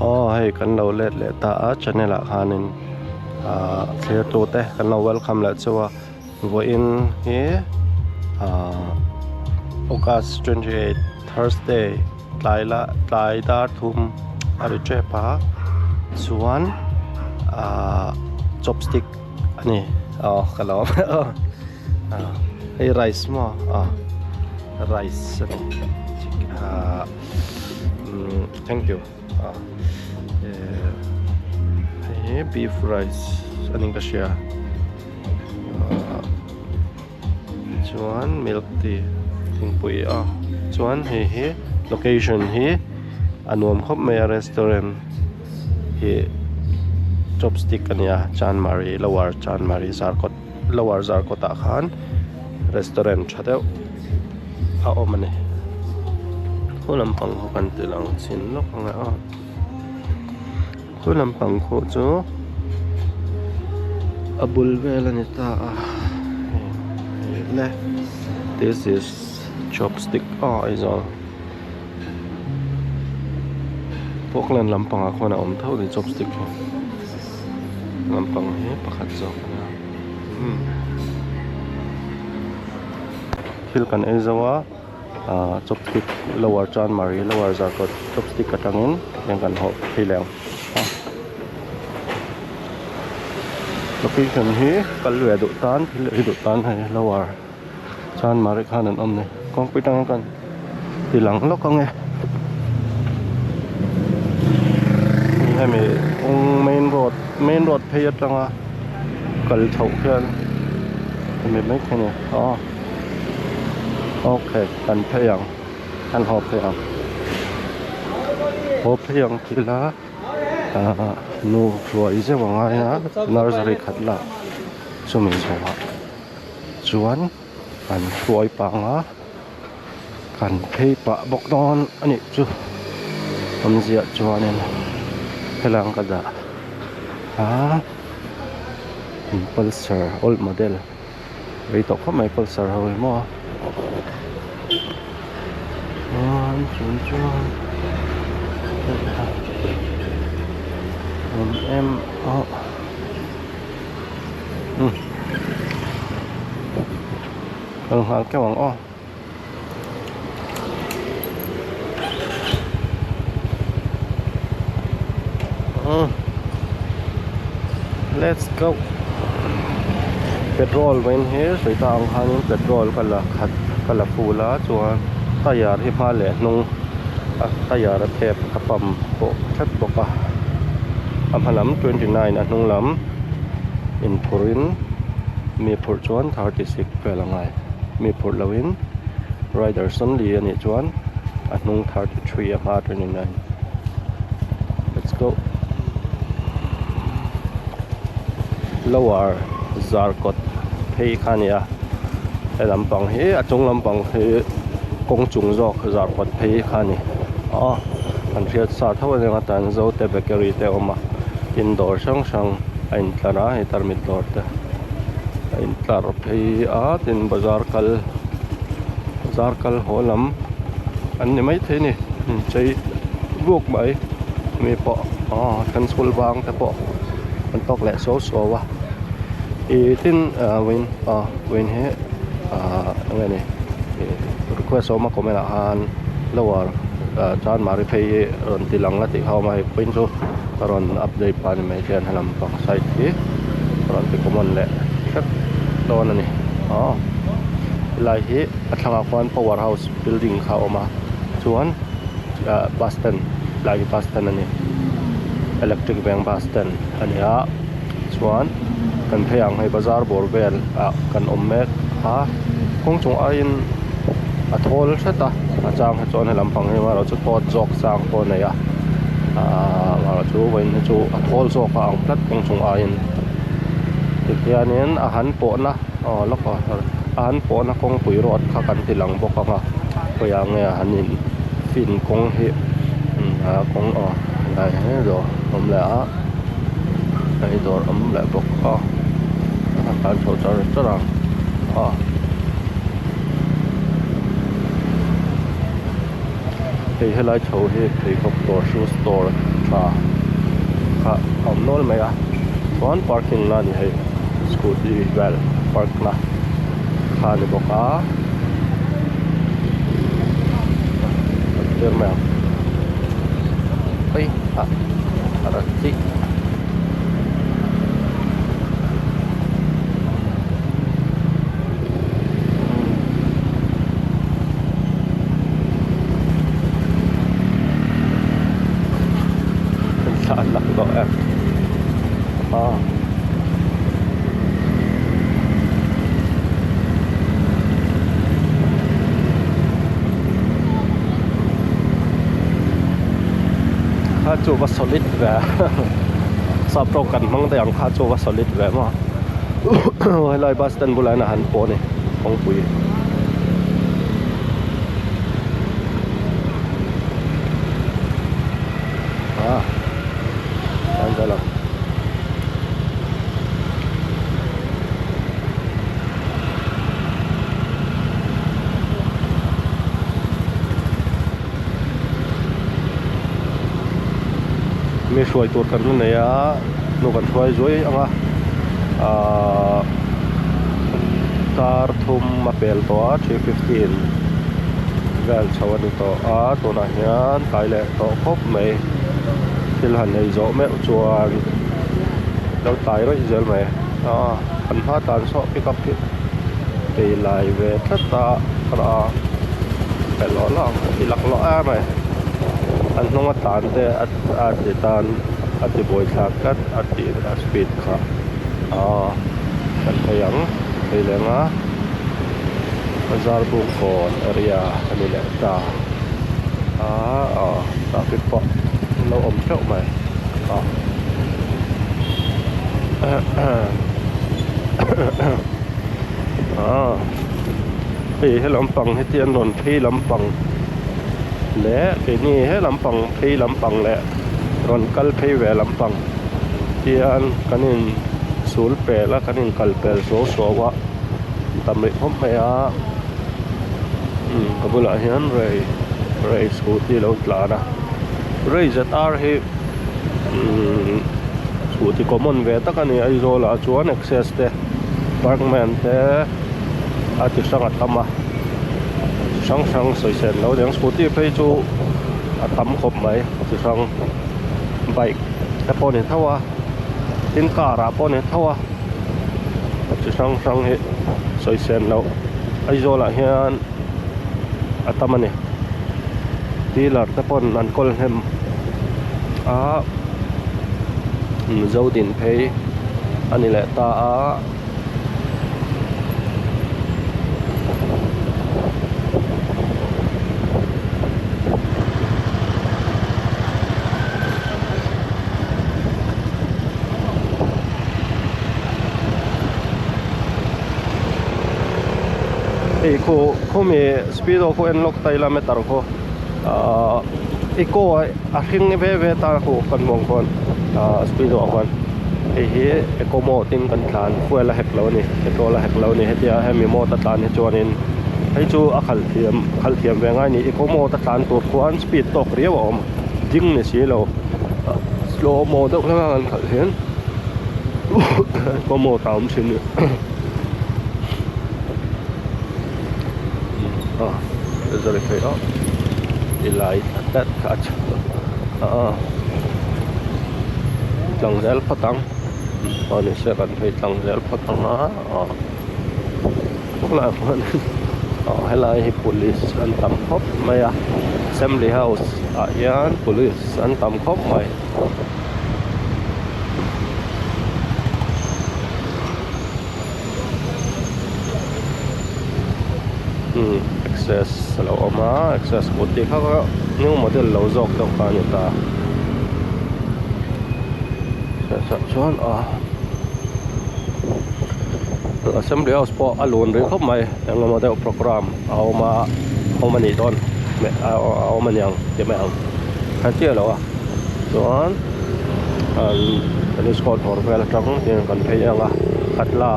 Aw hei kan lo let leh ta a channel ah khanin ahh thlir tute kan lo welcome leh chu a vawiin hi ahh august 28 thursday tlai la tlai dar thum a ri tep a chuan ahh chopstick a ni aw ka lo ah hei rice maw ah rice a ni ahh umm thank you ah eh hei hi beef rice a ni ka hria ah chuan milk tea thingpui a chuan hei hi location hi a nuam khawp mai a restaurant hi chopstick a nia chanmari lower chanmari zarkawt lower zarkawt ah khan restaurant tha deuh a awm a ni khu lampang khaw kan ti lang chhin lawk ang e aw khu lampang khu chu a bul vel a ni ta a hei le this is chopstick aw Aizawl Falkland lampang ah khuan a awm tho a ni chopstick hi lampang hi pakhat zawk a nia umm thil kan ei zo a ah chopstick lower chanmari lower zarkawt chopstick atangin heng kan hawh phei leh ang a location hi kal ve duh tan thil ei duh tan hei lower chanmari khan an awm a ni kawngpui tangin kan ti lang lawk ang e hemi kawng main road main road phei atanga kal chhoh khian hemi mai khi a ni aw okay kan phei ang kan haw phei ang haw phei ang thil a ah nu hruai zeuh a ngai a nursery khat lah chumi zawhah chuan an hruai pang a kan phei pah bawk dawn a nih chu awmzia chuanin helai ang ka dah a pulsar old model rei tawh khawp mai pulsar ho hi maw chuan chung chuan awm em a umm kal nghal keuh ang aw. Let's go petrol vawiin hi sawi ta ang khanin petrol ka la khat ka la full a chuan tyre hi hma leh hnung a tyre a thep ka pump pawh tlat bawk a a hma lam 29 a hnung lam inphur in mi phurh chuan 36 vel a ngai mi phurh loh in rider only a nih chuan a hnung 33 a hma 29 let's go lower zarkawt phei kha a ni a he lampang hi a chung lampang hi kawng chung zawk zarkawt phei kha a ni a kan hriat sa tho a nia tan zote bakery te a awm a tin dawr hrang hrang a intlar a hei tarmit dawr te a intlar phei a tin bazar kal bazar kal haw lam an ni maithei a ni inchei vuk mai mi pawh aw then school bang te pawh an tawk leh suau suau a ih tin ah vawiin ah vawiin hi ah eng nge ni ih request a awm a comment ah khan lower ah chanmari phei hi rawn ti lang la tih kha a awm a hei vawiin chu ka rawn update pah a ni mai hian helam pang side hi ka rawn ti common leh hrep dawn a ni aw helai hi a thlangah khuan power house building kha a awm a chuan ah bus stand helai hi bus stand a ni electric veng bus stand a ni a chuan kan phei ang hei bazar bawr vel ah kan awm mek a kawng chung aiin a thawl hret a a chang hi chuan helam pang hi amaherawhchu tawt zawk chang pawh a nei a ahh amaherawhchu vawiin hi chu a thawl zawk a ang tlat kawng chung aiin tikhianin a han pawhna aw lawk a a han pawhna kawngpui road kha kan ti lang bawk ang a khawiah nge a han in fin kawng hi a kawng aw helai hi dawr awm leh a hei dawr awm leh bawk a a tlan chho char char ang a hei helai chho hi pheikhawk dawr shoe store. tha kha a awm nual mai a chuan parking na a ni hei scooty vel park na kha a ni bawk a tir mai ang hei ah a rawn tih. Thla an lak tawh em ah kha chu va solid ve sap tawng kan hmang daih ang kha chu va solid ve maw helai bus stand bulah hian a han pawh a ni kawngpui. Ah an zel ang. Mi hruai tur kan la nei a hnu kan hruai zuai ang a ahh car thum a pel tawh a 3:15 vel chho a ni tawh a tunah hian tlai leh tawh khawp mai thil han ei zawh meuh chuan lo tlai rawih zel mai a kan hma tlan saw pick up hi ei lai ve tlat a a pelh lawh lawh ang i lak lawh em mai an hnung a tlan te a ti tan a ti buai thlak tlat a ti a speed kha aw kan thei ang thei leng a bazar bung kawn area a ni leh ta a aw traffic pawh an lo awm teuh mai a. Hei he lampang hi te an rawn phei lampang leh keini he lampang phei lampang leh rawn kal phei ve lampang hian kan in sul pel a kan in kal pel suau suau a tam rih khawp mai a ka bulah hian rei rei scooty a lo tlan a rei zet ar hi umm scooty common ve tak a ni Aizawl ah chuan access te parkman te a ti hrang a tam a chi hrang hrang sawisel lo aniang scooty phei chu a tam khawp mai chi hrang bike te pawh a ni tho a tin car ah pawh a ni tho a chi hrang hrang hi sawisel loh Aizawl ah hian a tam a ni dealer te pawn an kawl hnem a mizo din phei a ni leh ta a. Hei khu khumi speedo khu en lawk ta ila meter khu ahh eco a hring ve ve ta khu kan hmuh ang khuan ahh speedo ah khuan hei hi eco mode in kan tlan fuel a hek lo a ni petrol a hek lo a ni hetia hemi mode a tlan hi chuanin hei chu a khalh thiam khalh thiam ve ngai a ni eco mode a tlan tur khuan speed tawk riau a awm ding ni si lo slow mode deuh hlek a kan khalh hian eco mode a awm thin a ni. Sorry phei aw ti lai tlat kha a chhuk a tlang zel phawt ang aw ni se kan phei tlang zel phawt ang a aw khawlai hmun aw helai hi police an tam khawp mai a assembly house ah hian police an tam khawp mai. Umm access a lo awm a access scooty kha kha new model lo zawk deuh kha a ni ta ah chuan a assembly house pawh a lun rih khawp mai eng emaw deuh programme a awm a awm a nih dawn a awm a niang ti mai ang kha chiah lo a chuan an tennis court hawr vel atang hian kan phei ang a khatla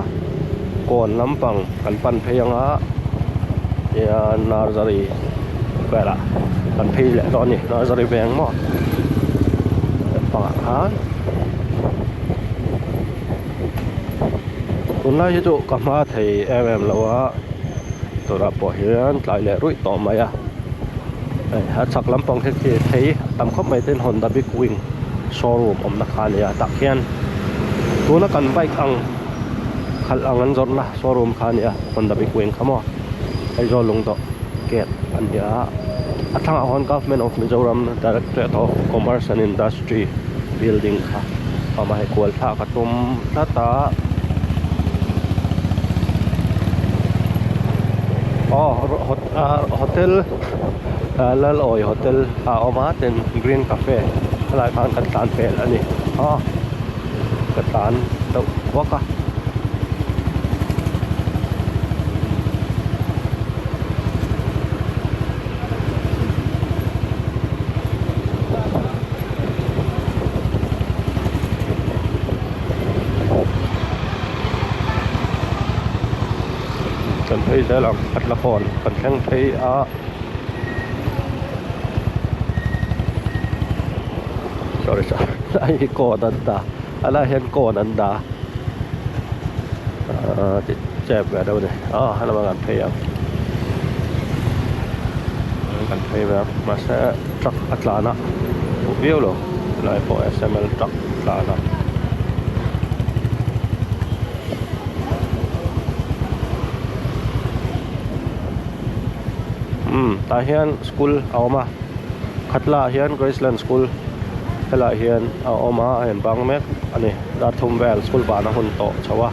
kawn lampang kan pan phei ang a hian nursery velah kan phei leh dawn a ni nursery veng maw. lampangah khan tunlai hi chu ka hma thei em em lo a tunah pawh hian tlai leh ruih tawh mai a hei a chhak lampang khi khi phei a tam khawp mai tin Honda big wing showroom awmna kha a ni a tah khian tuna kan bike ang khalh ang an zawrhna showroom kha a ni a Honda big wing kha maw Aizawl lungdawh gate a ni a a thlangah khawn government of Mizoram directorate of commerce and industry building kha a awm a hei kual thlak a tum tlat a aw hotel Lalawi hotel a awm a tin green cafe helai khan kan tlan pel a ni aw ka tlan deuh vak a. Kan phei zel ang khat la khawn kan thleng phei a sorry sorry lai hi kawn an dah a lai hian kawn an dah ahh ti chep ve deuh a ni aw helama kan phei ang kan phei ve a mahse truck a tlan a fuh viau lo helai pawh S_M_L truck a tlan a. Umm tah hian school a awm a khatla ah hian Graceland school helaiah hian a awm a a inbang mek a ni dar thum vel school ban a hun tawh chho a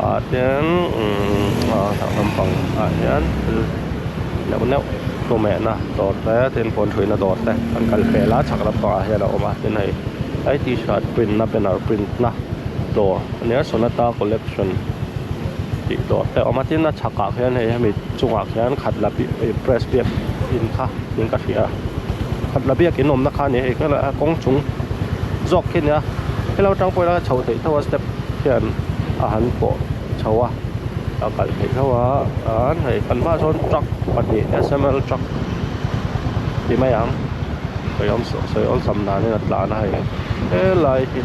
ah tin umm ah lampang ah hian thil neuh neuh tumehna dawr te tin puanṭhuina dawr te an kal fel a chhak lampangah hian a awm a tin hei hei t-shirt print na banner print na dawr a nia sonata collection tih dawr te a awm a tin a chhakah khian hei hemi chungah khian khat la press biak in kha niin ka hria khat la biak in awmna kha a ni hei kawng chung zawk khi a nia helai atang pawh hian a chho theih tho a step hian a han pawh chho a a kal theih tho a chuan hei kan hmaah sawn truck pahnih S_M_L truck ti mai ang sawi awm sawi awlsam danin a tlan a hei helai hi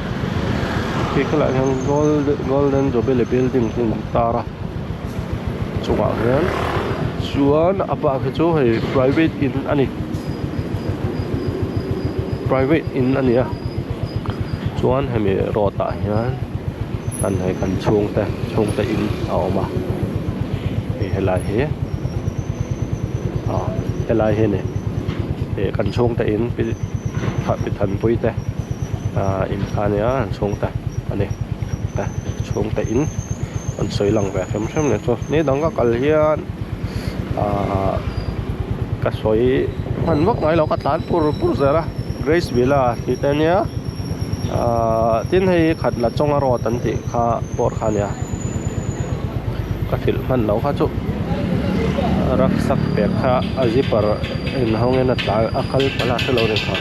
khi khilaiah hian golden jubilee building hi an tar a chungah hian chuan a bak hi chu hei private in a ni private in a ni a chuan hemi road ah hian kan hei kan chhungte chhungte in a awm a hei helai hi ah helai hi a ni ih kan chhungte in pi pi thanpui te ah in kha a nia an chhungte a ni chhungte in. An sawi lang ve hrim hrim leh chu ni dang ka kal hian ahh ka sawi hman vak ngai lo ka tlan pur pur zel a Grace Villa tih te ania ahh tin hei khat la chawnga road an tih kha pawh kha ania ka hrilh hman loh kha chu rucksack bag kha a zipper inhawngin a tlan a kal palh a hrelo ni kha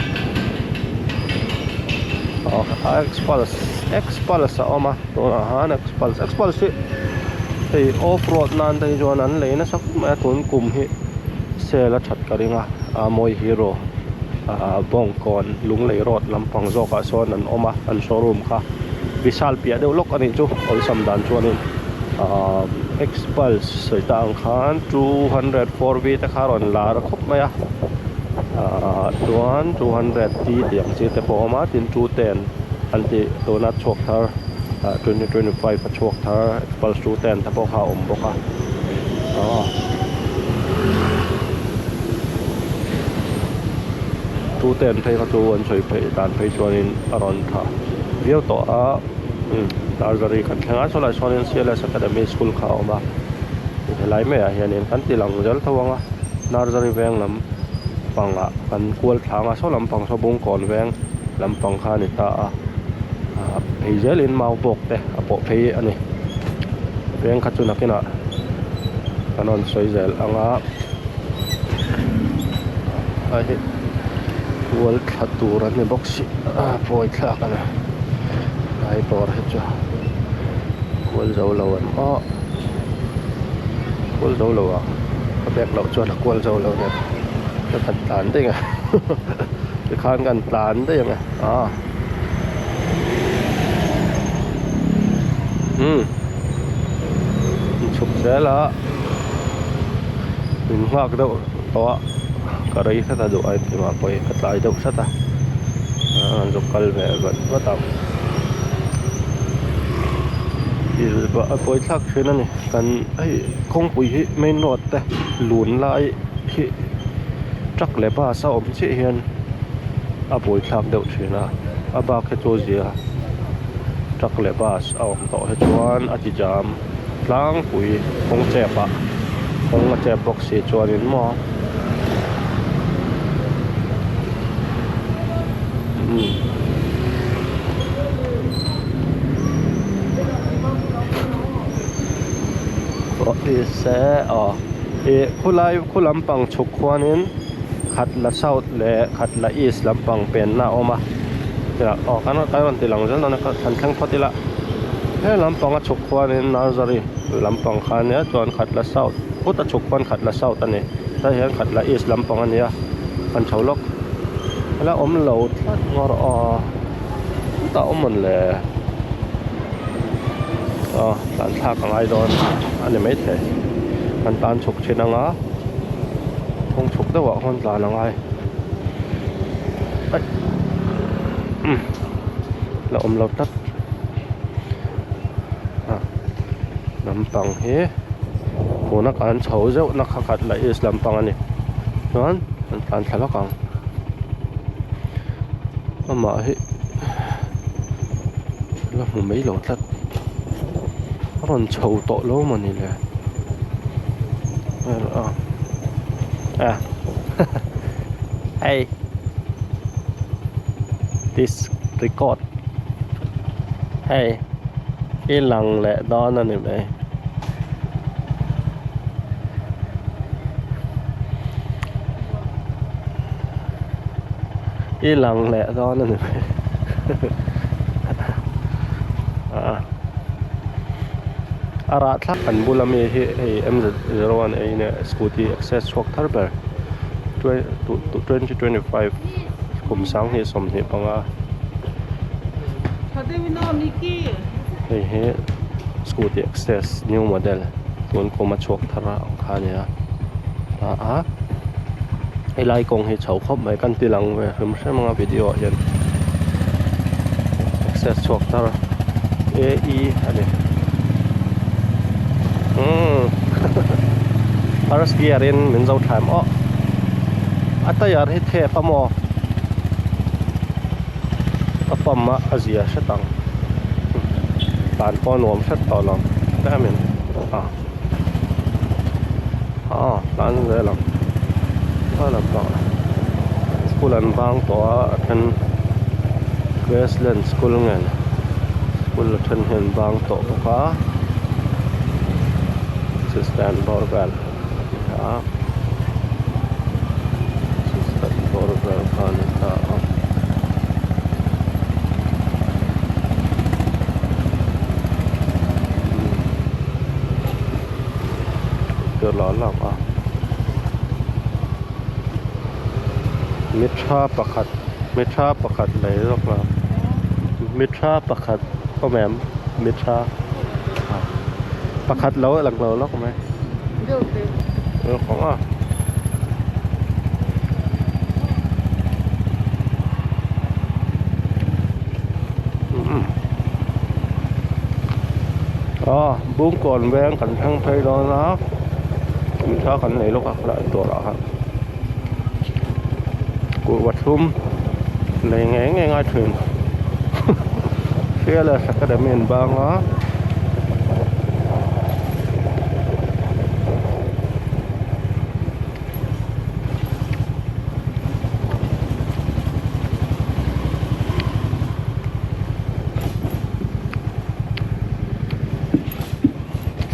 aw xpulse xpulse a awm a. Tunah han xpulse xpulse hi hei off road nan te hi chuan an lei nasa khawp mai a tun kum hi sale a that ka ring a a mawi hero ah bawngkawn lunglei road lampang zawkah sawn an awm a an showroom kha vishal piah deuh lawk a nih chu awlsam dan chuanin ah xpulse sawi ta ang khan 204 v te kha a rawn lar khawp mai a ah chuan 200 t tih ang chi te pawh a awm a tin 210. An tih tuna chhuak thar ah 2025 a chhuak thar xpulse 210 te pawh kha a awm bawk a aw 210 phei kha chu an sawi phei dan phei chuanin a rawn tha viau tawh a umm nursery kan thleng a chulaiah sawn C_L_S academy school kha a awm a helai maiah hianin kan ti lang zel tho ang a nursery veng lam pangah kan kual thlang a saw lampang saw bungkawn veng. Lampang kha a ni ta a ah phei zelin mau bawk te a pawh phei a ni veng kha chu nakinah kan rawn sawi zel ang a a hi tual thla tur an ni bawk si a pawi thlak a ni lai dawr hi chu kual zo lo an aw kual zo lo a ka bag loh chuan a kual zo lo nen ka tlan daih a. Tikhan kan tlan daih ang e a. Umm in chhuk zel a min nghak deuh tawh a ka rei hret a duh a engkim ah pawh hi ka tlai deuh hret a an zuk kal ve vat vat ang a pawi thlak thin a ni kan hei kawngpui hi main road te lun lai hi truck leh bus a awm chiah hian a buai thlak deuh thin a a bak hi chu zia truck leh bus a awm tawh hi chuan a ti jam tlangpui kawng chep ah kawng a chep bawk si chuanin maw umm pawh ni se aw ih khulai khu lampang chhuk khuanin khat la south leh khat la east lampang penna a awm a aw kan kan rawn ti lang zel dawn a kan thleng phawt ila he lampang a chhuk khuanin nursery lampang kha ania chuan khat la south phut a chhuk khuan khat la south a ni tlai hian khat la east lampang a ni a kan chho lawk ela awm lo tlat ngawr aw chutah awm mawn le aw tlan thlak a ngai dawn a ni maithei kan tan chhuk thin ang a kawng chhuk deuh ah khawn tlan a ngai aih umm la awm lo tlat a lampang hi tuna kan chho zeuh na kha khat la east lampang a ni chuan an tlan thla lawk ang amah hi la hmu mai lo tlat a rawn chho tawh lo mawni le a hei this record hei i lang leh dawn a ni mai. I lang leh dawn a ni mai a rah thlak an bula mi hi hei m 01 a in scooty access chhuak thar ber 2025 kum sanghnih 25 hei hi scooty access new model tun kum a chhuak thar ang kha a ni a a helai kawng hi chho khawp mai kan ti lang ve hrim hrim ang a video ah hian access chhuak thar a e a ni umm first gear in min zo thaim aw a tire hi thep a maw a pump a a zia hret ang tan pawh a nuam hret tawh lo tlemin a aw tlan zel ang a lampang school an bang tawh a a then Graceland school nge ni school a then hi an bang tawh bawk a stand bawr vel a ni a stand bawr vel kha a ni ta a. Mitha pakhat mitha pakhat lei zawk la mitha pakhat awm em mitha pakhat lo lang lo lawk mai lawk ang a. Aw Bungkawn veng kan thleng phei dawn a mitha kan nei lawk a khawlai dawrah khan kuhva thlum nei ngei ngei ngai thin Fearless Academy an bang a.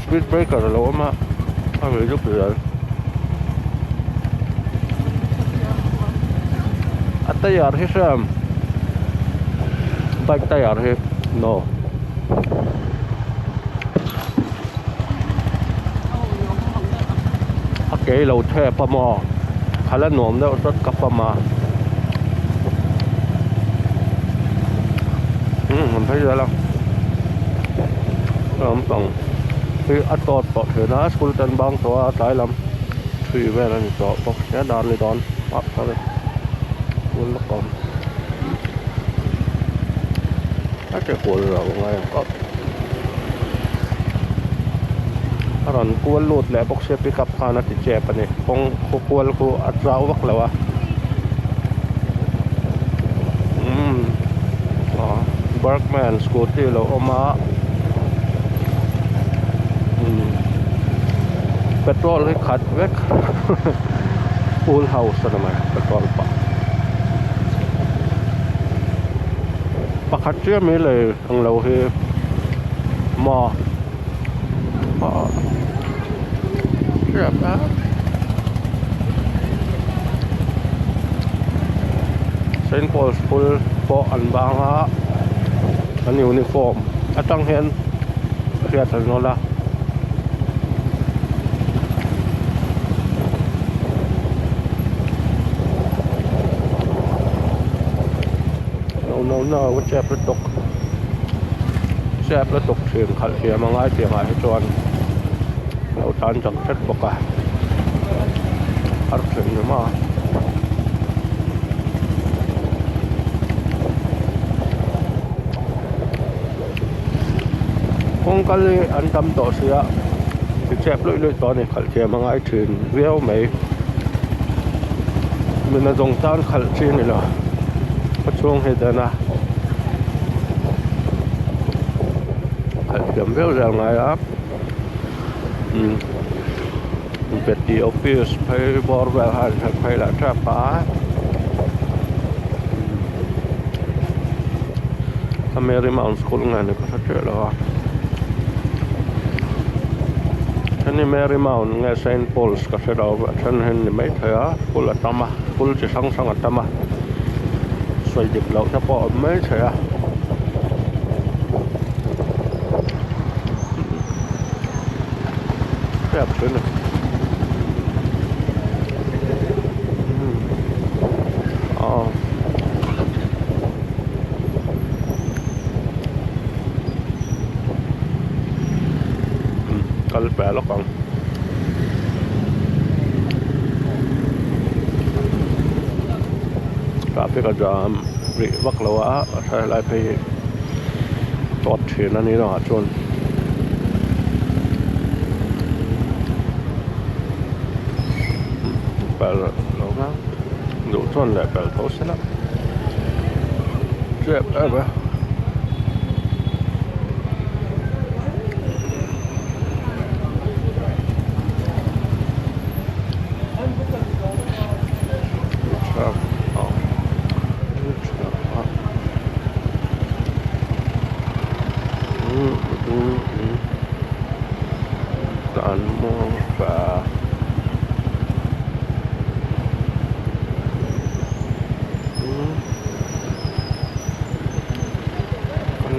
Speed breaker a lo awm a a ri dup zel a tire hi hriam bike tire hi no. A ke lo thep a maw khala nuam deuh tlat ka pam a umm an phei zel a. Lampang hi a tawt tawh thin a school te an bang tawh a tlai lam thui vel a ni tawh bawk sia dar ni dawn ah sorry school la kawm a che kual lo ngai ang kawp a rawn kual lut leh bawk sia pickup khan a ti chep a ni kawng khaw kual khu a chau vak lo a umm aw Bergman scooty lo awm a umm petrol hi khat vek full house a ni mai petrol pump pakhat chiah mai lei ang lo hi maw aw hriat a Saint Paul school pawh an bang a an uniform atang hian hriat an rawn a. No no no a chep lutuk chep lutuk thin khalh thiam a ngai piangah hi chuan lo tan chak hret bawk a har thin ni maw. Kawng kal hi an tam tawh sia ti chep luih luih tawh a ni khalh thiam a ngai thin viau mai nuna zawng tan khalh chi a ni lo khaw chhung hi dan a khalh thiam viau zel ngai a umm veti office phei bawr vel khan phei lah tap a. A Mary Mount School nge ni ka hre chiah lo a then hi Mary Mount nge Saint Paul's ka hre lo a then hi ni maithei a school a tam a school chi hrang hrang a tam a sawi dik loh te pawh a awm maithei a. Kal peh lawk ang traffic a jam rih vak lo a a helai phei hi tawt thin a ni rawngah chuan. Pel lo vang duh chuan leh pel tho se la chep em a.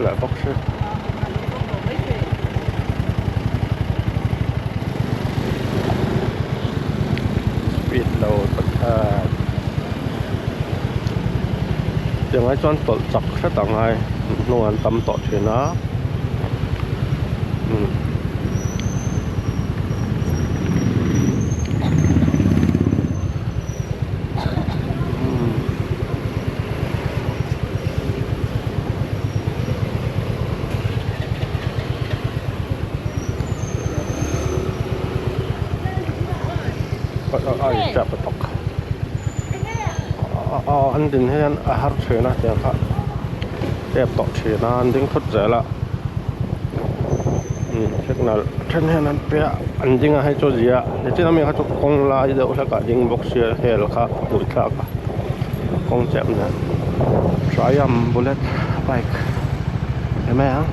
Leh bawk se speed lo pakhat tiang ai chuan tawlh chak hret ang ai hnung an tam tawh thin a umm. An din hian a har thin a tiang kha tep tawh thin a an ding thut zel a signal then hian an pe a an ding a hei chu zia nichin ami kha chu kawng lai deuh hlek ah ding bawk sia hel kha hmuh thlak a kawng chep nen Triumph bullet bike eng mai ang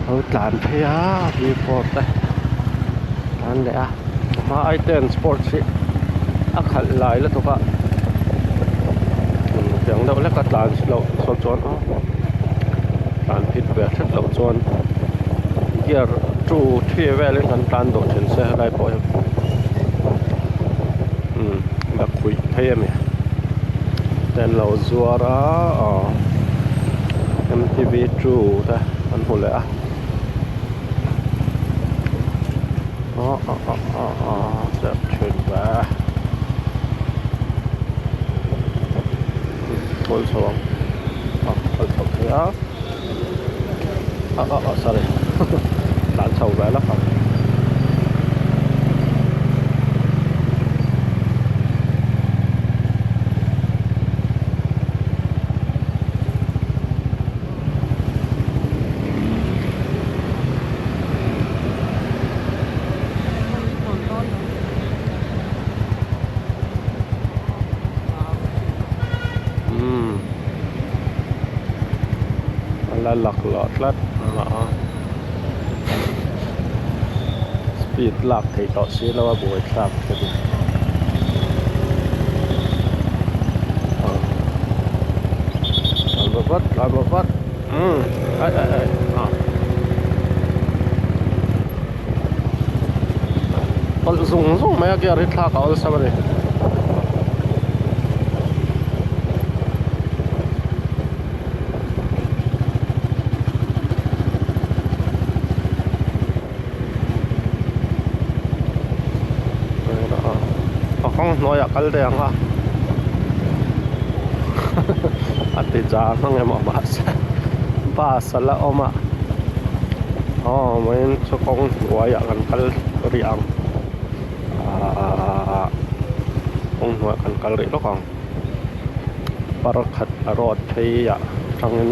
lo tlan phei a v four te tlan leh a a hma ai ten sports hi a khalh lai lutuk a tiang deuh hlek a tlan loh sawn chuan aw tlan phit ve hret loh chuan gear two three velin kan tlan duh thin se helai pawh hi umm lakhuih phei a ni ten lo zuar a aw m t v two te an hmu leh a. Chep thin ve. Kawl chho ang. A kal chho thei a. A a a sorry. Tlan chho ve lawk ang. Umm a la laklawh tlat a speed lak theih tawh si lo a buaithlak ka ti. Tlan vat tlan vat umm ai ai ai ah pawlh zung zung mai a gear hi thlak a awlsam a ni. A kawng hnuaiah kal daih ang a a ti zar hmang emaw mahse bus a la awm a aw vawiin chu kawng hnuaiah kan kal rih ang ahh kawng hnuaiah kan kal rih lawk ang parkhat a road phei ah tangin.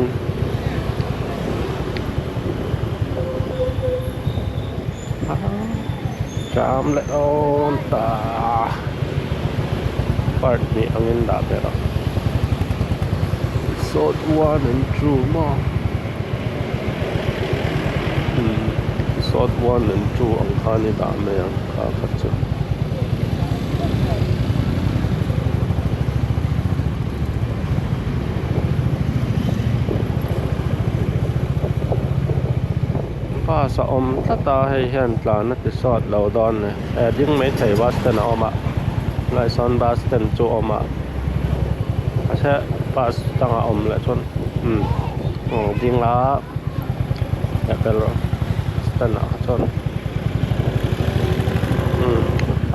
Jam leh dawn ta part hnih angin dah ber a episode one and two maw umm episode one and two ang khan i dah mai ang kha kha chu. Bus a awm tlat a hei hian tlan a ti sawt lo dawn a ni he ding maithei bus stand a awm a tunah sawn bus stand chu a awm a mahse bus dangah a awm leh chuan umm aw ding a lehpel stand ah kha chuan umm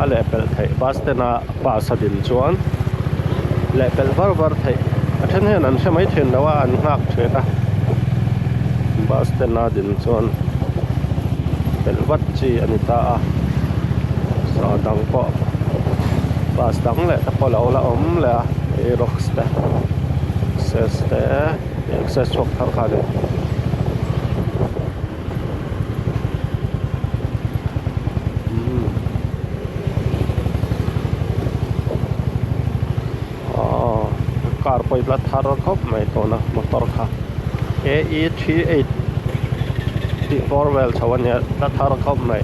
a lehpelh theih bus stand a bus a din chuan lehpelh var var theih a then hian an hre mai thin lo a an nghak thin a bus stand a din chuan pelh vat chi a ni ta a saw dang pawh bus dang leh te pawh a lo la awm leh a aerox te access te access chhuak thar kha a ni. Aw car pawh i la thar khawp mai tawna motor kha A E 38 tih bawr vel chho a nia la thar khawp mai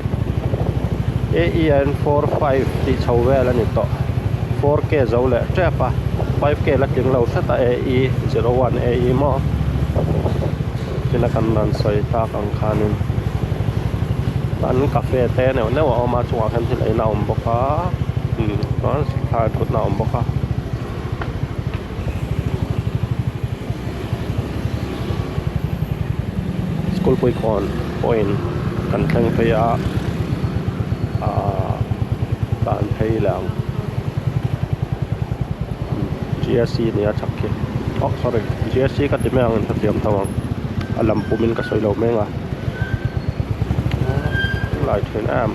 A E N 45 tih chho vel a ni tawh 4K zo leh tep a 5K la tling lo hret a A E 01 A E maw. Tina kan rawn sawi tak ang khanin an cafe te neuh neuh a awm a chungah khian thil eina a awm bawk a umm chuan thlai thutna a awm bawk a. School puikawn point kan thleng phei a ahh tlan phei leh ang G_S_C nia chak khi oh sorry G_S_C ka ti mai ang in hrethiam tho ang a lam pum in ka sawi lo mek a lai thin em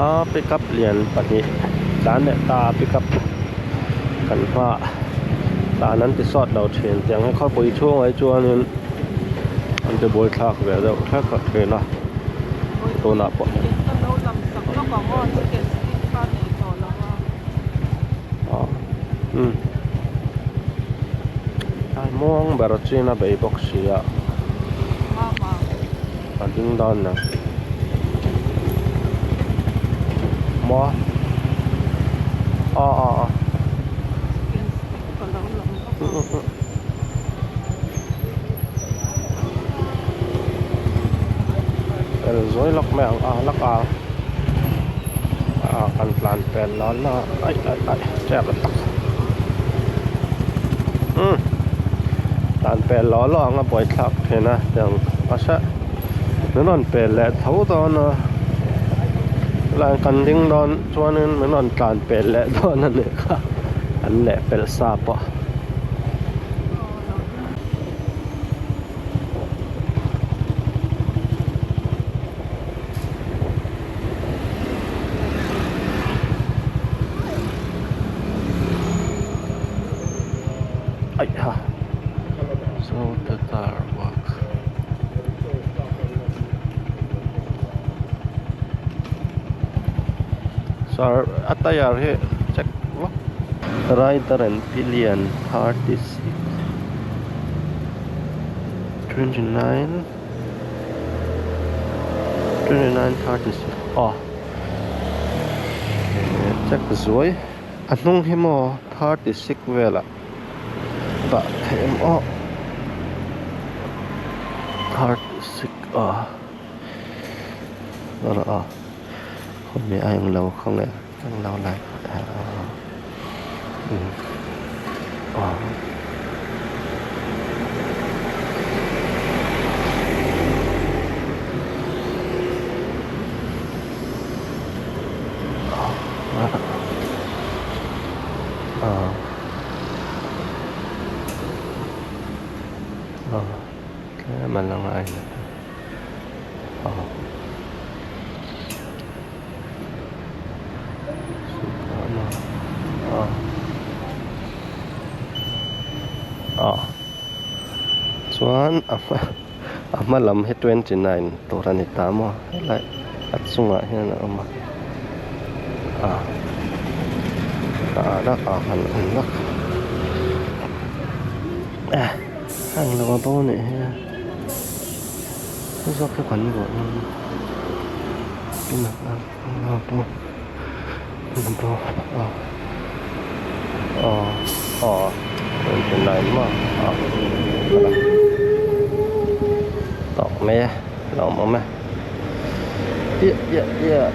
a pickup lian pahnih tlan leh ta pickup kan hmaah tlan an ti sawt lo thin tiang hi khawpui chhungah hi chuanin an ti buaithlak ve deuh hlek a thin a tunah pawh a muang ber chin a bei bawk si a a ding dawn lo maw aw aw aw. Pel zawi lawk mai ang a lak a ah kan tlan pel la la aih aih aih tep a tak umm tlan pel law law ang a buaithlak thin a tiang a hreh. Min rawn pel leh tho dawn a helai kan ding dawn chuanin min rawn tlan pel leh dawn a nih kha an leh pelh sa pawh. Aih ha Zo the tar walk Sir a tire hi check vak Rider and pillion 36 29 29 36 aw check zuai a hnung hi maw 36 velah dah theih em aw 36 a a khawmi a englo khawnge englo lai a. Tlem a la ngai a ah chuan a hma a hma lam hi 29 tur a ni ta maw helai a chungah hian a awm a ah ah ah han awm vak eh a englo a bo anih hi a zawk hi kan vuah Tawk mai e lawm awm e iah iah iah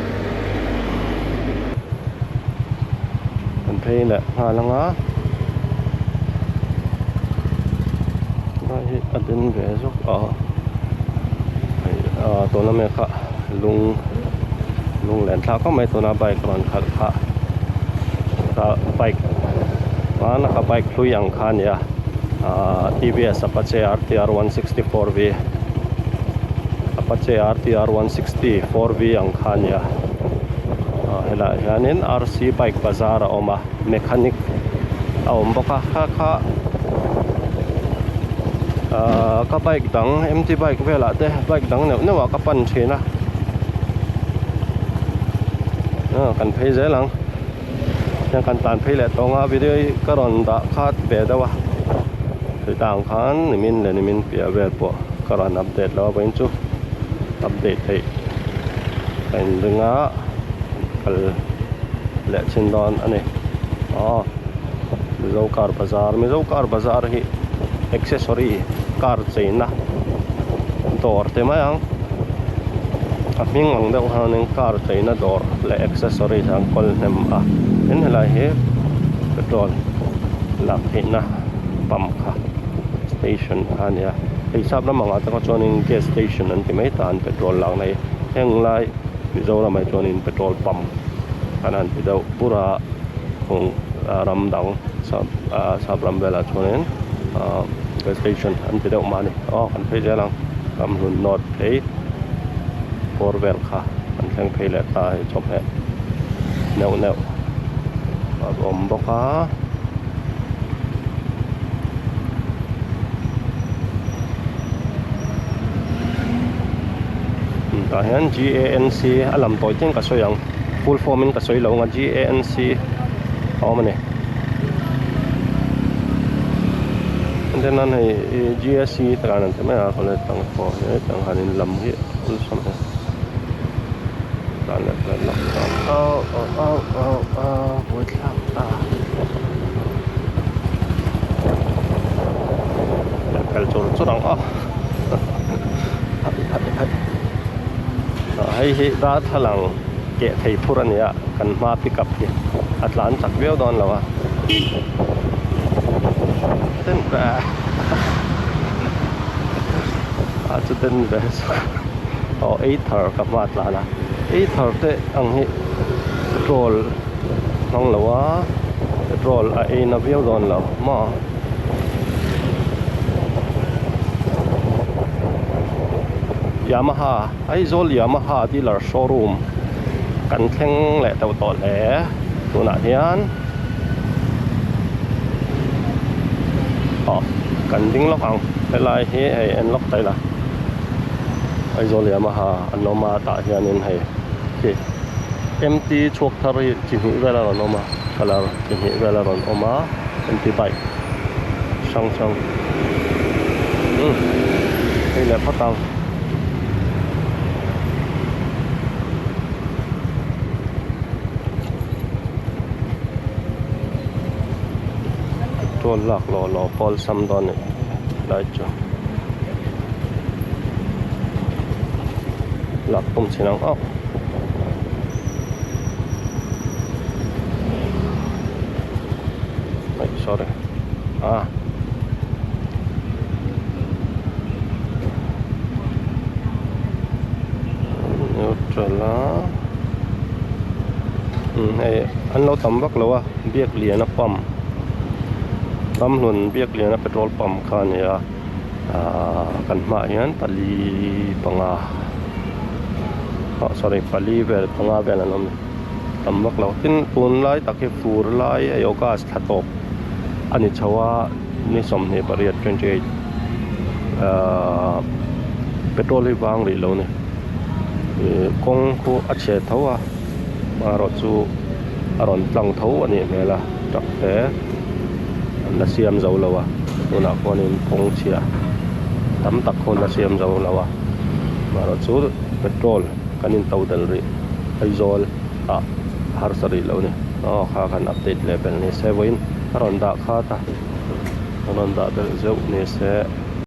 kan phei leh nghal ang a lai hi a den ve zawk a hei ah tuna mek a lung lung len thlak khawp mai tuna bike rawn khalh kha ah bike hmana ka bike hlui ang kha a ni a ah T V S Apache R T R 164 V Apache R T R 164 V ang kha a ni a ah helaiah hianin R C bike bazar a awm a mechanic a awm bawk a kha kha ahh ka bike dang M T bike velah te bike dang neuh neuh ah ka pan thin a ah kan phei zel ang hian kan tlan phei leh tawng a video hi ka rawn dah khat ve deuh a chutah ang khan nimin leh nimin piah vel pawh ka rawn update lo a vawiin chu update theih ka inring a kal leh chin dawn a ni aw Mizo car bazar Mizo car bazar hi accessory car cheina dawr te mai ang a hming ang deuh hianin car cheina dawr leh accessories an kawl hnem a tin helai hi petrol lak theihna pump kha station kha a ni a hei sap lam angah te kha chuanin gas station an ti mai ta an petrol lakna hi heng lai. Mizoram ah chuanin petrol pump an han ti deuh bur a kawng ram dang sap ah sap ram velah chuanin ah gas station an ti deuh mah a ni aw kan phei zel ang ramhlun north phei bawr vel kha an thleng phei leh ta hei chawhmeh neuh neuh a awm bawk a. Tah hian G A N C a lam tawi chiang ka sawi ang full form in ka sawi lo ang a G A N C a awm a ni then an hei G S C te khan an ti mai a college ang pawh hi tiang han in lam hi awlsam e tlan leh tlan lawk tlan au au au au au buaithlak ta kal chur chur ang aw. Hei hi darthlalang keh thei phur a ni a kan hma pick up hi a tlan chak viau dawn lo a den ve a chu den ve Aw either ka hma tlan a either te ang hi petrol hmang lo a petrol a ei na viau dawn lo maw. Yamaha Aizawl Yamaha dealer showroom kan thleng leh teuh tawh hle tunah hian aw kan ding lawk ang helai hi hei en lawk ta ila Aizawl Yamaha an awm a tah hianin hei khi M_T chhuak thar hi chi hnih vel a rawn awm a colour chi hnih vel a rawn awm a M_T bike hrang hrang umm hei leh phawt ang. Petrol lak lawh lawh pawl sam dawn a nih lai chu lak tum chhin ang aw. Aih sorry ah. Neutral a umm hei an lo tam vak lo a biak lian a pump ramhlun biak lian a petrol pump kha a ni a ahh kan hmaah hian pali panga ah sorry pali vel panga vel an awm a ni tam vak lo tin tunlai tak hi fur lai hei august thla tawp a ni chho a. Ni 28 28 ahh petrol hi vang rih lo a ni ih kawng khu a chhe tho a amaherawh chu a rawn tlang tho a nih hmel a truck te an la siam zo lo a tunah khuanin kawng chhia tam tak khawn la siam zo lo a amaherawh chu petrol kan in to del rih Aizawl ah harsa rih lo a ni aw kha kan update leh belh ni se vawiin. A rawn dah khat a, a rawn dah belh zeuh ni se.